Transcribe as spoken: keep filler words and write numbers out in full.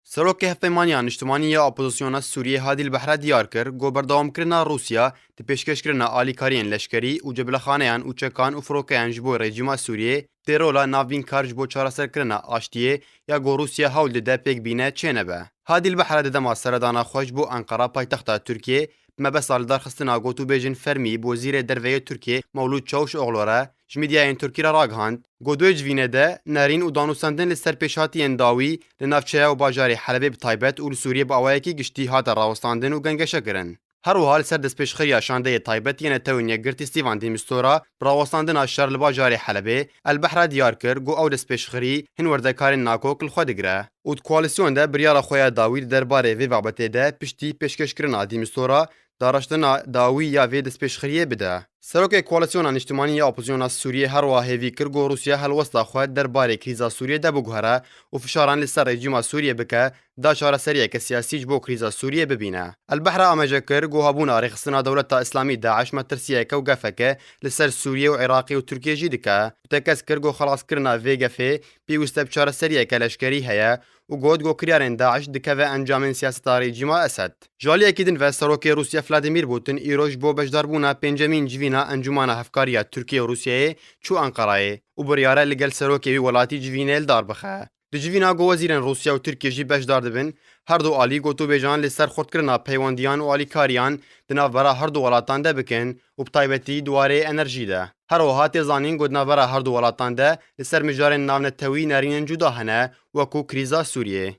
Serokê Hevpeymaniya Niştimanî ya Opozisyona Sûriyê Hadî Behre diyar kir ku berdewamkirina Rûsya di pêşkêşkirina alîkariyên leşkerî û cebilexaneyan û çekan û firokeyan ji bo rejîma Sûriyê tê rola navbînkar ji bo çareserkirina aştiyê ya ku Rûsya hewl dide pêk bîne çênebe. Hadî Behre di dema seredana xwe ji bo Enqera, paytexta Tirkiyê, bi mebesta lidarxistina gotûbêjên fermî bi Wezîrê Derve yê Tirkiyê Mewlûd Çavuşoglu re ji mîdyayên Tirkî re ragihand, ku di wê civînê de nerîn û danûstendin li ser pêşhatiyên dawî li navçeya û bajarê Helebê bi taybet û li Sûriyê bi awayekî giştî hate rawestandin û gengeşekirin. Her wiha li ser destpêşxeriya şandeyê taybet yê Netewên Yekgirtî Stefan de Mistura bi rawestandina şer li bajarê Helebê, El Behre diyar kir ku ew destpêşxerî hin werdekarên nakok li xwe digire û di koalîsyon de biryara xwe ya dawî di derbarê vê babetê de piştî pêşkêşkirina de Mistura daraştina dawî ya vê destpêşxeriyê bide. Serokê Koalîsyona Niştimanî ya Opozisyona Sûriyê her wiha hêvî kir ku Rûsya helwesta xwe derbarê krîza Sûriyê de biguhere û fişaran li ser rejîma Sûriyê bike da çareseriyeke siyasî ji bo krîza Sûriyê bibîne. El Behre amêje kir ku hebûna rêxistina Dewleta Îslamî DAIŞ metirsiyeke û gefeke li ser Sûriyê û Iraqê û Tirkiyê jî dike û tekez kir ku xelaskirina vê gefê pêwîst e bi çareseriyeke leşkerî heye û got ku kiryarên DAIŞ dikeve encamên siyaseta rejîma Esed. Ji aliyekî din ve Serokê Rûsya Vladimir Putin îro ji bo beşdarbûna pêncemîn civîna Encûmana Hevkariya Tirkiye û Rûsyayê çû Enqerayê û biryare li gel serokê wî welatî civînê li dar bixe. Di civîna ku wezîrên Rûsya û Tirkiye jî beşdar dibin, her du alî gotûbêjan li ser xurtkirina peywendiyan û alîkariyan di navbera her du welatan de bikin û bi taybetî di warê enerjî de. Her wiha tê zanîn ku di navbera her du welatan de li ser mijarên navnetewî nerînên cuda hene, wekû krîza Sûriyê.